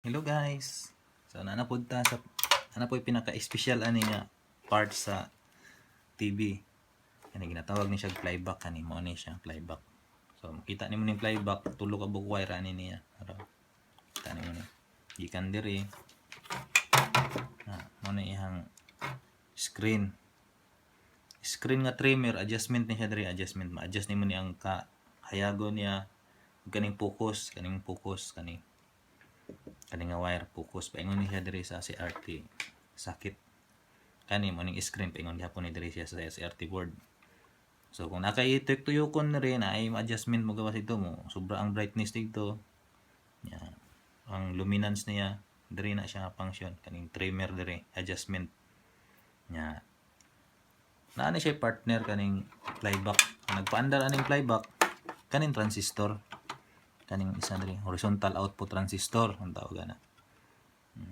Hello guys. So naa na pud ta sa ana po'y pinaka-special ani nga part sa TV. Kani ginatawag ni siya flyback. Kani mo ni siya flyback. So makita nimo ning flyback, tulo ka buok wire ani niya. Ara. Kita nimo ni. Gikan diri. Ah, mo na iyang screen. Screen nga trimmer, adjustment ni siya diri, adjustment, ma-adjust nimo ni ang ka hayago niya, kaning focus kani kani nga wire, focus paingon ni siya diri sa CRT socket. Kani mo ning screen, paingon gihapon ni diri siya sa CRT board. So kung nakay tuyokon na rin ay adjustment mo gawas ito mo sobra ang brightness dito ya, ang luminance niya diri na siya nga function, kaning trimmer diri, adjustment nya. Naa ni siya partner, kaning flyback. Kung nagpaandar aning flyback, kaning transistor, kaning isa diri, horizontal output transistor ang tawag ana.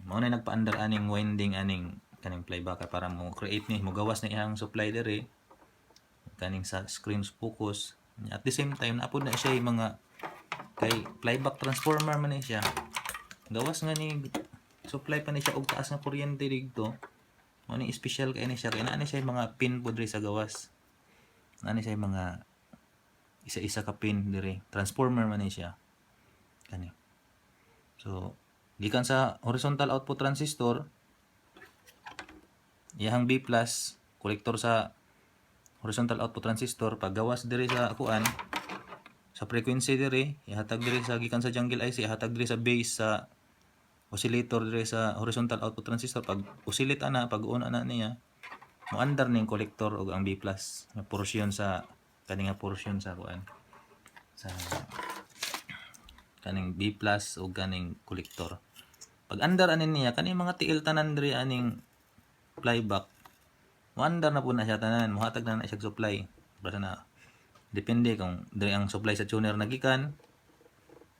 Mao na nagpaandar aning winding aning kaning flyback para mo create ni mo gawas na iyang supply diri, kaning sa screen focus. At the same time, naa pod na siya yung mga kay flyback transformer man ni siya, gawas nga ni supply pa ni siya og taas nga kuryente didto. Mao ni special kay ni siya kay naa ni siya yung mga pin po diri sa gawas, naa ni siya yung mga isa-isa ka pin diri, transformer man ni siya kani. So gikan sa horizontal output transistor, iyahang B plus, kolektor sa horizontal output transistor, paggawas diri sa kuan, sa frequency diri, ihatag diri sa gikan sa jungle IC, ihatag diri sa base sa oscillator diri sa horizontal output transistor. Pag oscillate ana, pag on ana niya, moandar ning kolektor ug ang B plus nga portion sa kani nga portion sa kuan, sa kaning B plus o kaning kolektor. Pag andar ani niya, kaning mga tiil tanan diri aning flyback, moandar na po na siya tanan, mohatag na na siya supply. Basta na depende kung diri ang supply sa tuner nagikan,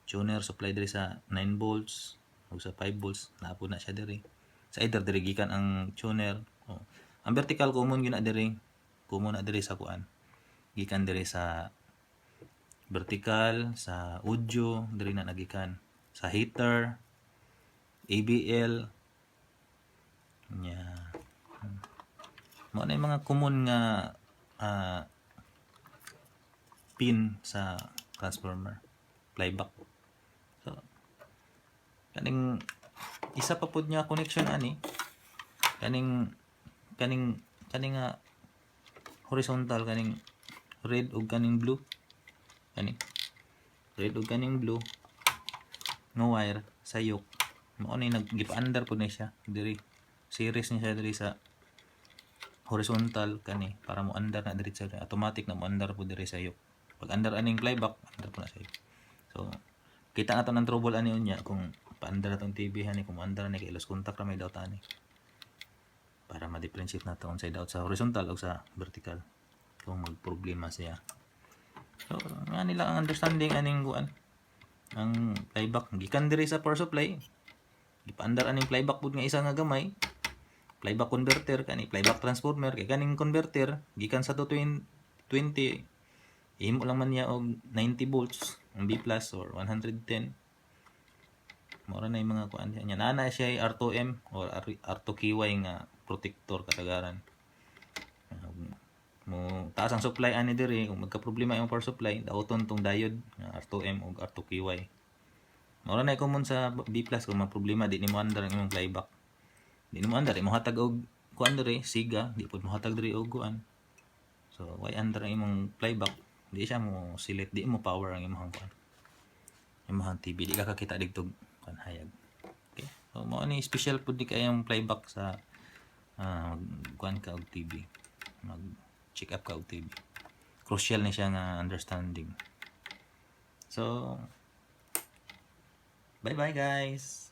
tuner supply diri sa 9 volts o sa 5 volts, naa po na siya diri. Sa either diri gikan ang tuner. Oh. Ang vertical common gyud na diri. Common na diri sa kuan. Gikan diri sa vertical, sa audio, diri na nagikan. Sa heater, ABL, nya. Mao na yung mga common nga pin sa transformer flyback. So kaning isa pa pud nga connection ani, kaning kaning kaning nga horizontal, kaning red ug kaning blue, kani red ug kaning blue nga wire sa yoke, mao ni naggipaandar pud ni siya diri, series ni siya diri sa horizontal kani para mo andar na diri sa automatic na mo andar pud diri sa yoke. Pag andar aning flyback, andar po na sa yoke. So kita na to ng trouble ani unya kung paandar atong TV hani, kung andar ni kay lost contact ra may daw ani, para ma-differentiate na to unsay daot sa horizontal o sa vertical kung magproblema siya. So nga nila ang understanding aning kuan, ang flyback, gikan diri sa power supply, gipaandar aning flyback pud nga isa nga gamay flyback converter, kani flyback transformer, kay kaning converter gikan sa 220, himo lang man niya og 90 volts ang B plus or 110. Mao ra na yung mga kuan niya. Naa na siya R2M or R2KY nga protector katagaran. Mo taas ang supply ani diri, kung magka-problema imong power supply, dauton tong diode nga R2M ug R2KY. Mao ra na common sa B plus. Kung problema, di nimo andar ang imong flyback. Di nimo andar, imo hatag og kuan diri, siga, di pud mo hatag diri og kuan. So why andar ang imong flyback? Di siya mo silit, di mo power ang imong kuan. Imong TV, di ka kakita didto kuan, hayag. Okay. So mao ni special pud di kayong flyback sa kuan ka og TV. Mag check up ka og TV. Crucial ni siya nga understanding. So bye bye guys.